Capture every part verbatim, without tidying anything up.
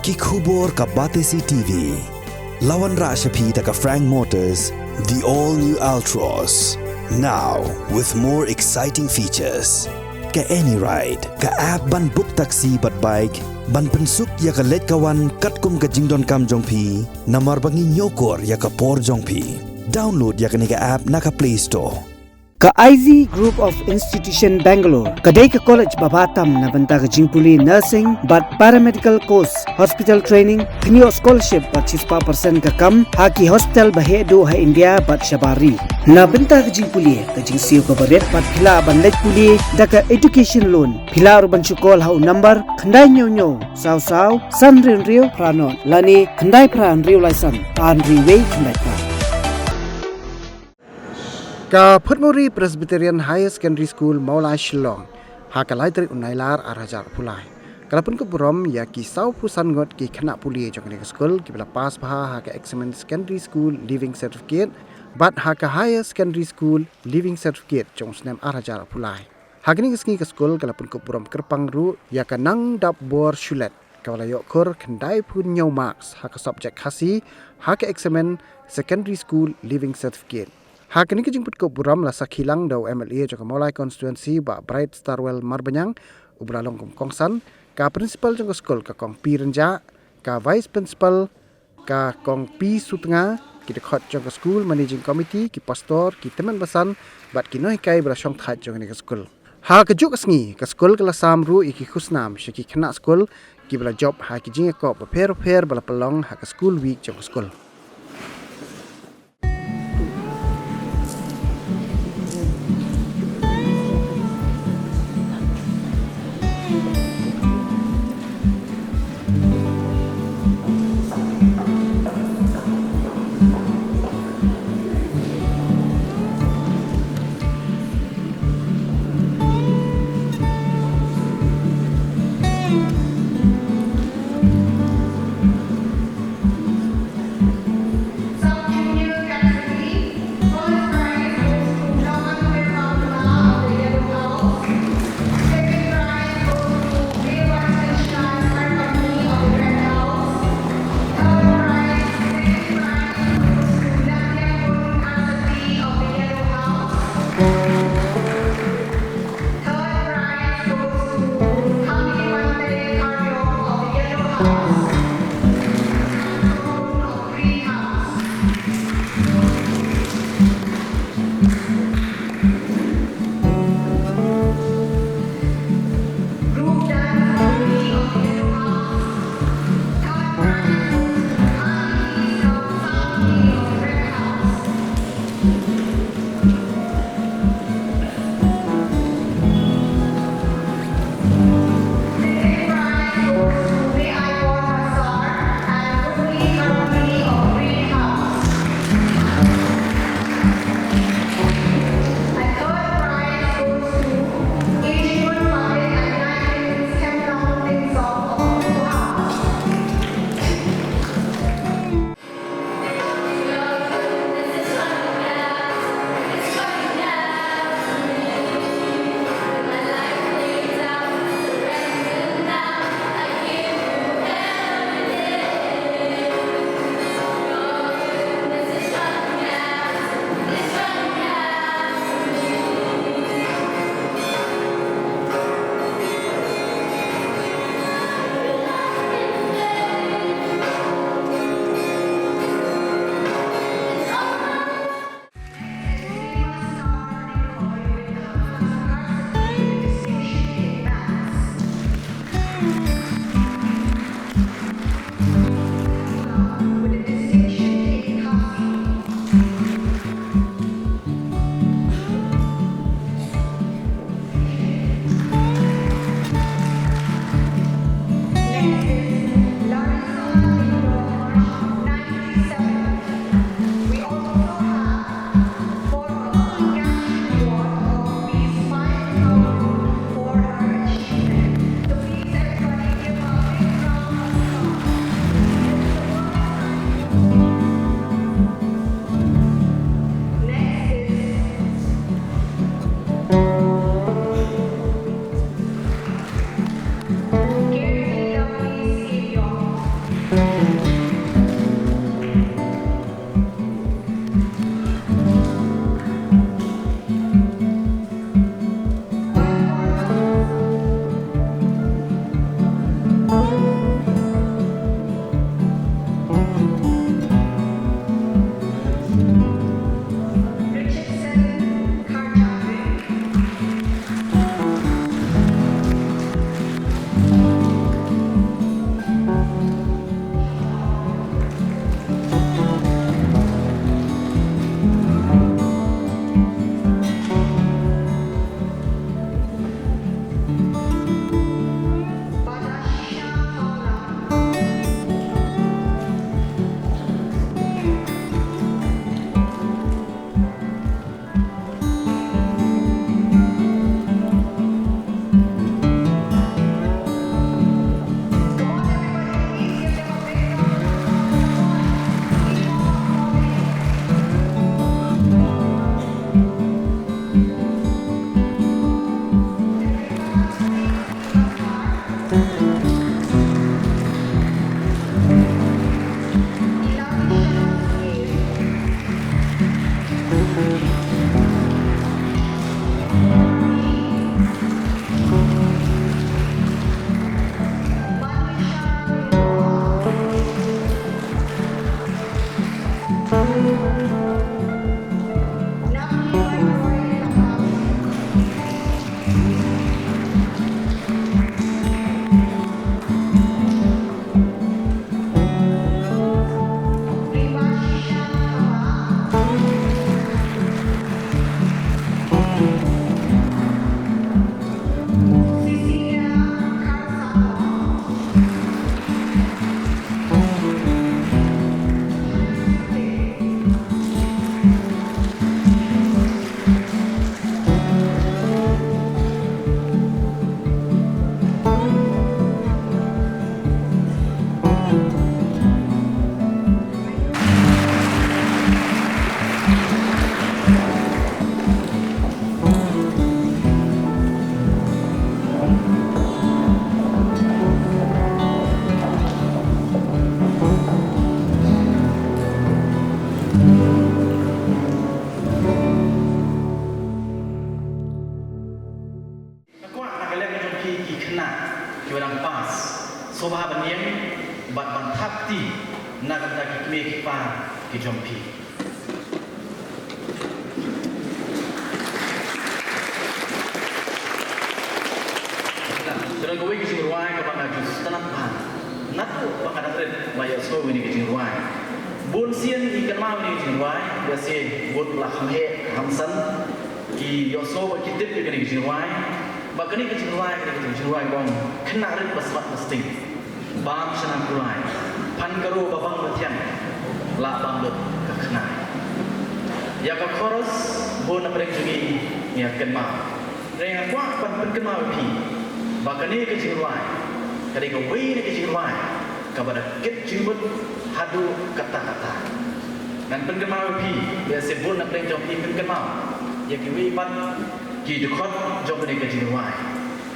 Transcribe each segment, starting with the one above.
Ki khubor ka Batesi T V. La wanrah sha phi da ka Frank Motors, the all new Altroz. Now with more exciting features. Ka AnyRide, ka app ban book taxi bad bike, ban pynsuk ïa ka leit ka wan katkum ka jingdonkam jong phi, namar ba ngi ñiewkor ïa ka por jong phi. Download ïa kane ka app na ka Play Store. Ka I Z Group of Institution Bangalore ka dei ka college ba bha tam na bynta ka jingpule nursing bad paramedical course, hospital training, kynnoh scholarship bad shispah percent ka kam ha ki hospital ba heh duh ha India bad shabar ri. Na bynta ka jingpule, ka jingsiew kaba rit bad phi lah ban leit pule da ka education loan. Phi lah ruh ban shu call ha u number khyndai hynñiew hynñiew saw saw san hynriew hynriew phra nod lane khyndai phra hynriew lai san ar hynriew wei khyndai phra. Ka Phutmuri Presbyterian Higher Secondary School Mawlai Shillong, ha ka lai tarik u Nailar ar hajar arphew lai, ka la pynkup burom ïa ki sawphew san ngut ki khynnah pule jong kane ka skul kiba la pass bha ha ka Examined Secondary School Leaving Certificate bad ha ka Higher Secondary School Leaving Certificate jong u snem ar hajar arphew lai. Ha kane ka sngi ka skul ka la pynkup burom kyrpang ruh ïa ka Nangdapbor Shulet, kaba la ïoh khur khyndai phew hynñiew marks ha ka subject Khasi ha ka Examined Secondary School Leaving Certificate. Ha kane ka jingpynkup burom la sakhi lang da u M L A jong ka Mawlai Constituency, Bah Brightstarwell Marbaniang, uba la long kum u kongsan, ka Principal jong ka skul, ka Kong P. Rynjah, ka Vice Principal, ka Kong P. Sutnga, ki dkhot jong ka skul, Managing Committee, ki pastor, ki tymmen basan bad ki nonghikai ba la shongthait jong kane ka skul. Ha kajuh ka sngi ka skul ka la sam ruh ïa ki khusnam sha ki khynnah skul kiba la jop ha ki jingïakop bapher bapher ba la pynlong ha ka School Week jong ka skul. Nga kwah na ka liang jong phi ki khynnah kiba dang pass, sngewbha ban ïeng bad ban thap kti na ka bynta ki kmie ki kpa ki jong phi. Te don kawei ka jingrwai kaba nga ju sngewtynnat bha. Naduh ba nga dang rit la ïohsngew ïa kane ka jingrwai. Bun sien ngi kynmaw ïa kane ka jingrwai, ïa se bun la kham heh kham san ki ïohsngew bad ki tip ïa kane ka jingrwai. Ba kane ka jingrwai, kane ka jingrwai ba ong khynnah rit ba smat ba sting, bam shynna kulai, phan ka riew ba bang ba thiang, lah bam lut ka khynnah. Ïa ka chorus bun na pdeng jong ngi ngi ïa kynmaw. Hynrei nga kwah ban pynkynmaw ïa phi ba kane ka jingrwai ka dei kawei na ka jingrwai kaba da kit jingmut haduh katta katta. Ngan pynkynmaw ïa phi, ïa se bun na pdeng jong phi pynkynmaw ïa kiwei pat ki dkhot jong kane ka jingrwai.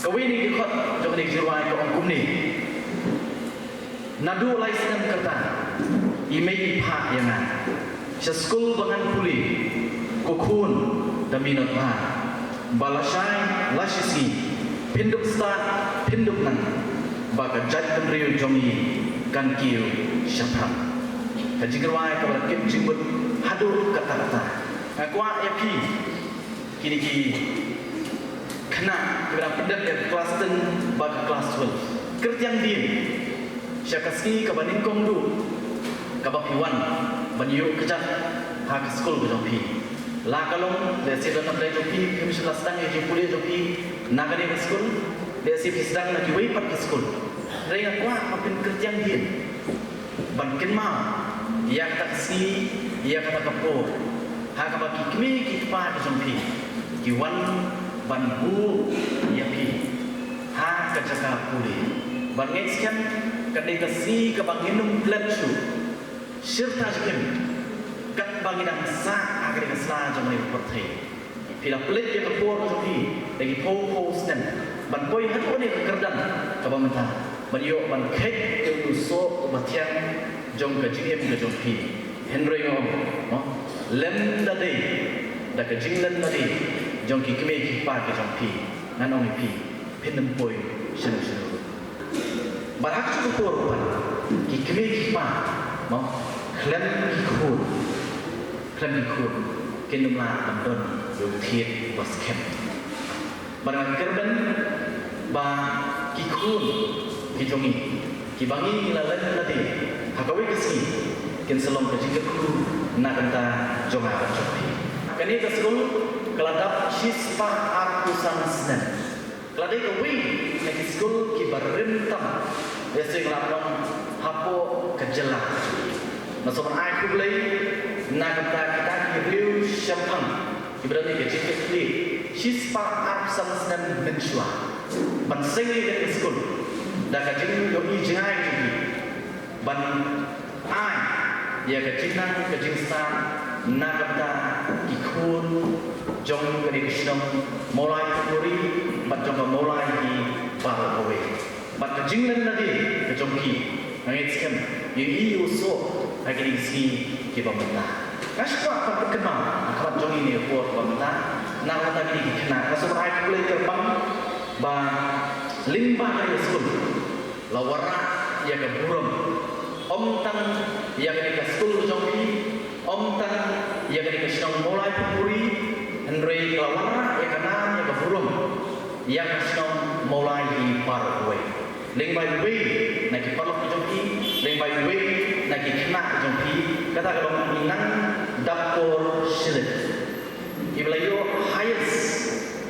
Kawei na ki dkhot jong kane ka jingrwai ka ong kumne: Naduh lai snem kata i mei i phah ïa nga sha skul ba ngan pule, ko khun da minot bha, ba lashai lashisngi phin dup stad phin dup nang, ba ka jaitbynriew jong ngi kan kiew shaphrang. Ka jingrwai kaba la kit jingmut haduh katta katta. Nga kwah ïa phi kine ki khynnah kiba dang pyndep ïa ka klas ten bad ka klas twelve, kyrtiang dien sha ka sngi kaba nyngkong duh kaba phi wan ban ïuh kjat ha ka skul ka jong phi. La ka long lehse don na pdeng jong phi phim shym la sdang ïa ka jingpule jong phi na kane ka skul, lehse phi sdang na kiwei pat ki skul. Hynrei nga kwah ba phin kyrtiang dien ban kynmaw ïa kata ka sngi, ïa kata ka por ha kaba ki kmie ki kpa ki jong phi ki wan ban buh ïa phi ha ka jaka pule. Bad ngeit skhem kane ka sngi kaba ngin ym klet shuh, shirta jingim katba ngi dang sah ha kane ka sla jong kane ka pyrthei. Phi la pynleit ïa ka por jong phi da ki phew phew snem ban poi haduh kane ka kyrdan kaba mynta ban ïoh ban kheit ïa u soh uba thiang jong ka jingim ka jong phi. Hynrei nga ong, mo, lem da dei da ka jinglen da dei jong ki kmie ki kpa ki jong phi, ngan ong ïa phi, phin ym poi shano shano. Bad ha kajuh ka por pat, ki kmie ki kpa, mo, khlem ki khun, khlem ki khun, kin ym lah ban don ïa u thied uba skhem. Bad nga kyrmen ba ki khun ki jong ngi, kiba ngi la len lade ha kawei ka sngi, kin sa long ka jingkyrkhu na ka bynta jong nga bad jong phi. Kane ka skul ka la dap shispah arphew san snem. Ka la dei kawei na ki skul kiba rim tam ïa seng la long hapoh ka jylla. Nga sngewbha ai khublei na ka bynta kita ki briew shemphang kiba don ïa ka jingkitkhlieh shispah arphew san snem mynshuwa ban seng ïa ka skul da ka jingïohi jngai jong ki ban ai ïa ka jingnang ka jingstad na ka bynta ki khun jong kane ka shnong Mawlai Phuphuri bad jong ka Mawlai hi baroh kawei. Bad ka jingleh lade ka jong ki, nga ngeit skhem ïa u soh ha kine ki sngi kiba mynta. Nga shu kwah ban pynkynmaw ha khmat jong ngi ha kane ka por ba mynta na ka bynta kine ki khynnah, nga sngewbha ai khublei kyrpang ba lyngba kane ka skul la wanrah ïa ka burom, ym tang ïa kane ka skul ka jong phi, ym tang ïa kane ka shnong Mawlai Phuphuri, hynrei la wanrah ïa ka nam ïa ka burom ïa ka shnong Mawlai hi baroh kawei. Lyngba iwei na ki paralok ki jong phi, lyngba iwei na ki khynnah ki jong phi, kata ka long i Nangdapkor Shilet, iba la ïoh highest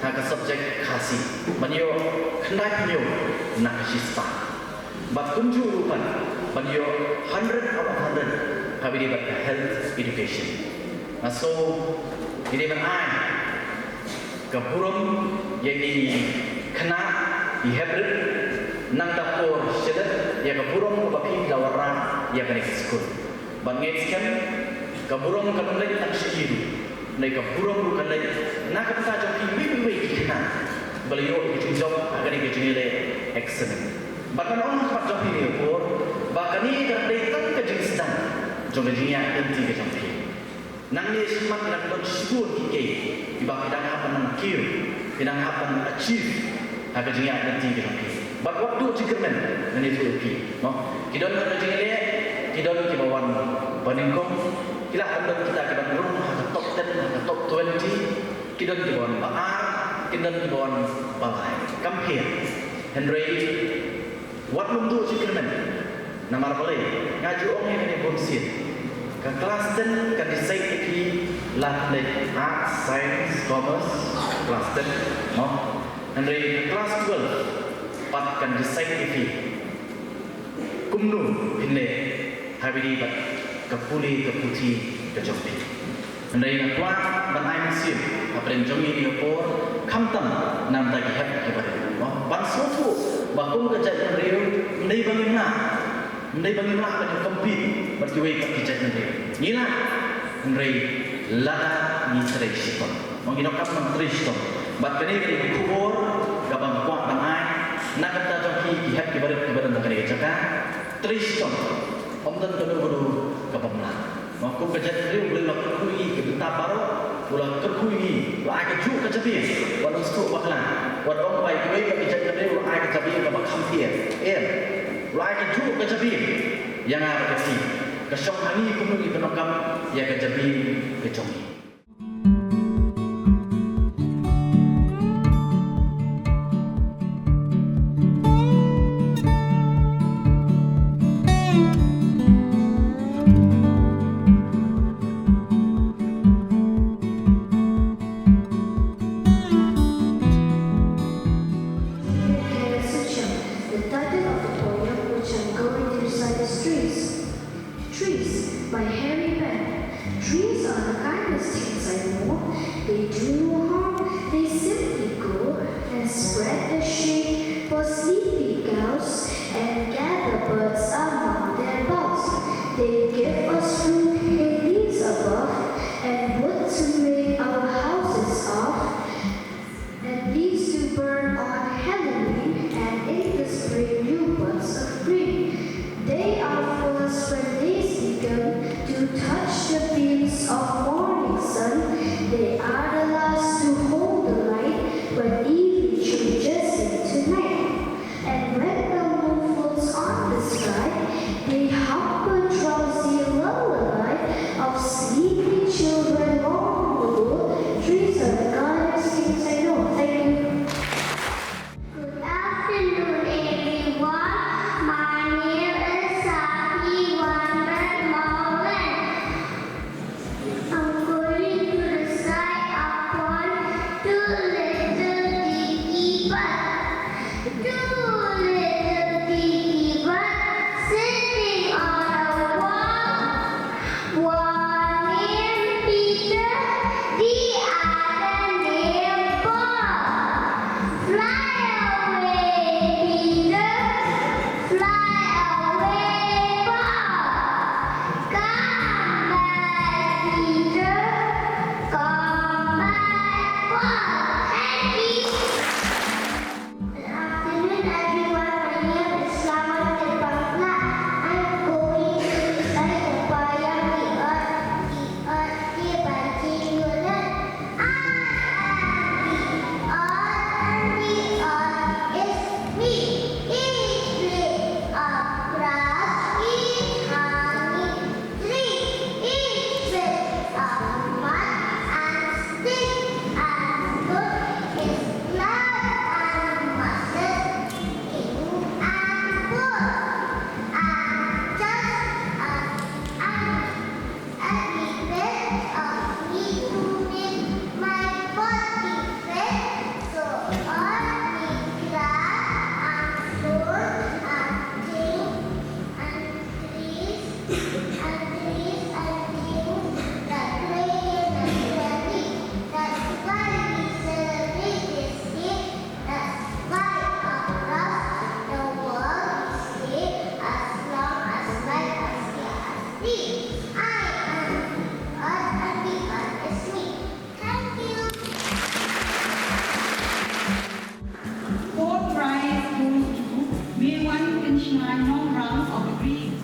ha ka subject Khasi ban ïoh khyndai phew na ka shispah. Bad kumjuh ruh pat ban ïoh hundred out of hundred ha kaba ïadei bad ka health education. Nga sngew ïadei ban ai ka burom ïa i khynnah, i heprit Nangdapkor Shilet, ïa ka burom kaba phi la wanrah ïa kane ka skul. Bad nga ngeit skhem ka burom kam leit tang sha i ruh, hynrei ka burom ruh kan leit na ka bynta jong phi iwei iwei ki khynnah ba la ïoh ka jingjop ha kane ka jingïaleh exam. Bad ngan ong ha khmat jong phi ha kane ka por ba kane ka dei tang ka jingsdang jong ka jingïaid lynti ka jong phi. Nangne shakhmat ki dang don shibun ki kei kiba ki dang hap ban nang kiew, ki dang hap ban achieve ha ka jingïaid lynti ka jong ki. Bad wat duh jingkyrmen, ngan ïathuh ïa phi, mo. Ki don ha ka jingïaleh, ki don kiba wan ba nyngkong, ki lah ban don kita kiban rung ha ka top ten, ha ka top twenty, ki don kiba wan ba ar, ki don kiba wan ba lai. Kam pher. Hynrei wat lum duh jingkyrmen. Namar balei? Nga ju ong ïa kane bun sien. Ka class ten kan decide ïa phi la phi leit arts, science, commerce, class ten, mo. Hynrei ka class twelve pat kan decide ïa phi kumno phin leh ha kaba ïadei bad ka pule ka puthi ka jong phi. Hynrei nga kwah ban ai mynsiem hapdeng jong ngi ha kane ka por, khamtam na ka bynta ki hep ki barit, mo, ban sngewthuh ba kum ka jaitbynriew, ym dei ba ngim lah, ym dei ba ngim lah ban compete bad kiwei pat ki jaitbynriew. Ngi lah, hynrei lada ngi trei shitom, mo, ngi donkam ban trei shitom. Bad kane ka dei ka khubor kaba nga kwah ban ai na ka bynta jong ki, ki hep ki barit kiba don ha kane ka jaka. Trei shitom, ym don kano kano ka bym lah. Mo, kum ka jaitbynriew, U Blei u la kyrkhu ïa ngi, ka bynta baroh u la kyrkhu ïa ngi, u la ai kajuh ka jabieng, wat ong sngewthuh bakla, wat ong ba ïa kiwei pat ki jaitbynriew u la ai ka jabieng kaba kham pher. Em, u la ai kajuh ka jabieng ïa nga bad ïa phi. Ka shong ha ngi kumno ngi pyndonkam ïa ka jabieng ka jong ngi. The title of the poem which I'm going to recite is Trees. Trees by Harry Mann. Trees are the kindest things I know. They do no harm. They simply grow and spread their shade for sleepy cows and gather buds among their boughs. They give us food in leaves above and wood to make our houses of. And leaves to burn on Halloween and in the spring new buds of green. They are first when days begin to touch the beams of morning sun. They are the last to hold the light when evening changes into night. And when the moon floats on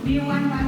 Phi wan ba